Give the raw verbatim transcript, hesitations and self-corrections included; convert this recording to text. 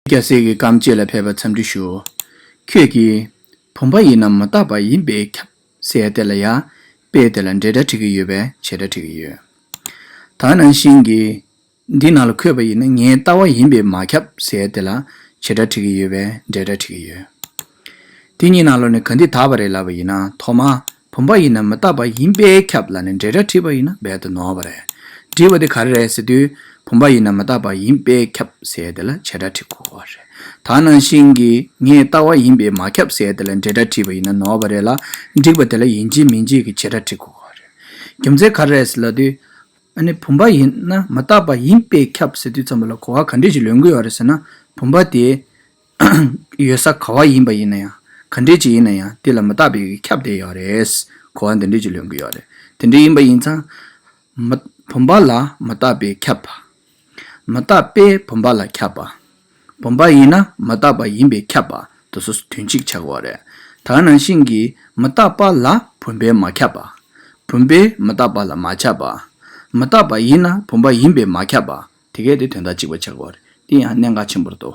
རྒྱལ་སྲས་ཀྱི་སྐརམ་བཅས་ལ་ཕེབས་པ་འཚམས་འདྲི་ཞུ། ཁྱོད་ཀྱིས་བུམ་པ་ཡིན་ན་མི་རྟག་པ་ཡིན་པས་ཁྱབ་ཟེར་དེ་ལ་ཡང་པས་དེ་ལ་འབྲེལ་སྒྲ་བྲི་གི་ཡོད་པས་བྱེད་སྒྲ་བྲི་གི་ཡོད། ད་ནང་བཞིན་གྱི་འདི་ནང་ལ་འཁོད་པ་ཡིན་ན་ངའི་ལྟ་བ་ཡིན་པས་མ་ཁྱབ་ཟེར་དེ་ལ་བྱེད་སྒྲ་བྲི་གི་ཡོད་པས་འབྲེལ་སྒྲ་བྲི་གི་ཡོད། དེ་གཉིས་ནང་ལོགས་ནས་ག་འདི་དག་པ་རེད་ལབ་པ་ཡིན་ན་ཐོག་མ་བུམ་པ་ཡིན་ན་མི་རྟག་པ་ཡིན་པས་ཁྱབ་ལབ་ནས་འབྲེལ་སྒྲ་བྲིས་པ་ཡིན་ན་རྦད་དེ་ནོར་བ་རེད། འབྲིས་པ་དེ་ག་རེ་རེད་ཟེར་དུས་བུམ་པ་ཡིན་ན་མི་རྟག་པ་ཡིན་པས་ཁྱབ་ཟེར་དེ་ལ་བྱེད་སྒྲ་བྲི་དགོས་པ་རེད། ད་ནང་བཞིན་གྱི་ངའི་ལྟ་བ་ཡིན་པས་མ་ཁྱབ་ཟེར་དེ་ལ་འབྲེལ་སྒྲ་བྲིས་པ་ཡིན་ན་ནོར་བ་རེད་ལ། འགྲིག་པ་དེ་ལ་ཡིན་གཅིག་མིན་གཅིག་གི་བྱེད་སྒྲ་བྲི་དགོས་པ་རེད། རྒྱུ་མཚན་ག་རེ་རེད་ཟེར་ལབ་དུས། ཨ་ནི་བུམ་པ་ཡིན་ན་མི་རྟག་པ་ཡིན་པས་ཁྱབ་ཟེར་དུས་ཙམ་པ་ལ་གོ་བ་ག་འདྲས་ཅིག་ལོན་གི་ཡོད་རེད་ཟེར་ན། བུམ་པ་དེ་ཡོད་ས་ག་བ་ཡིན་པ་ཡིན་ན་ཡང་ག་འདྲས་ཅིག་ཡིན་ན་ཡང་དེ་ལ་མི་རྟག་པའི་ཁྱབ་བསྡད་ཡོད་རེད། གོ་བ་འདི་འདྲས་ཅིག་ལོན་གི་ཡོད་རེད། དེ་འདྲས་ཡིན་པ་ཡིན་ཙང་། མི་བུམ་པ་ལ་མི་རྟག་པས་ཁྱབ་པ། མི་རྟག་པས་བུམ་པ་ལ་ཁྱབ་པ། བུམ་པ་ཡིན་ན་མི་རྟག་པ་ཡིན་པས་ཁྱབ་པ་དེ་ཚོ་དོན་གཅིག་ཆགས་ཀྱི་ཡོད་རེད། ད་ག་ནང་བཞིན་གྱི་མི་རྟག་པ་ལ་བུམ་པས་མ་ཁྱབ་པ། བུམ་པས་མི་རྟག་པ་ལ་མ་ཁྱབ་པ། མི་རྟག་པ་ཡིན་ན་བུམ་པ་ཡིན་པས་མ་ཁྱབ་པ། དེ་གས་དེ་དོན་དག་གཅིག་པ་ཆགས་ཀྱི་ཡོད་རེད། དེ་ཡང་གནད་འགག་ཆེན་པོ་རེད་དོ།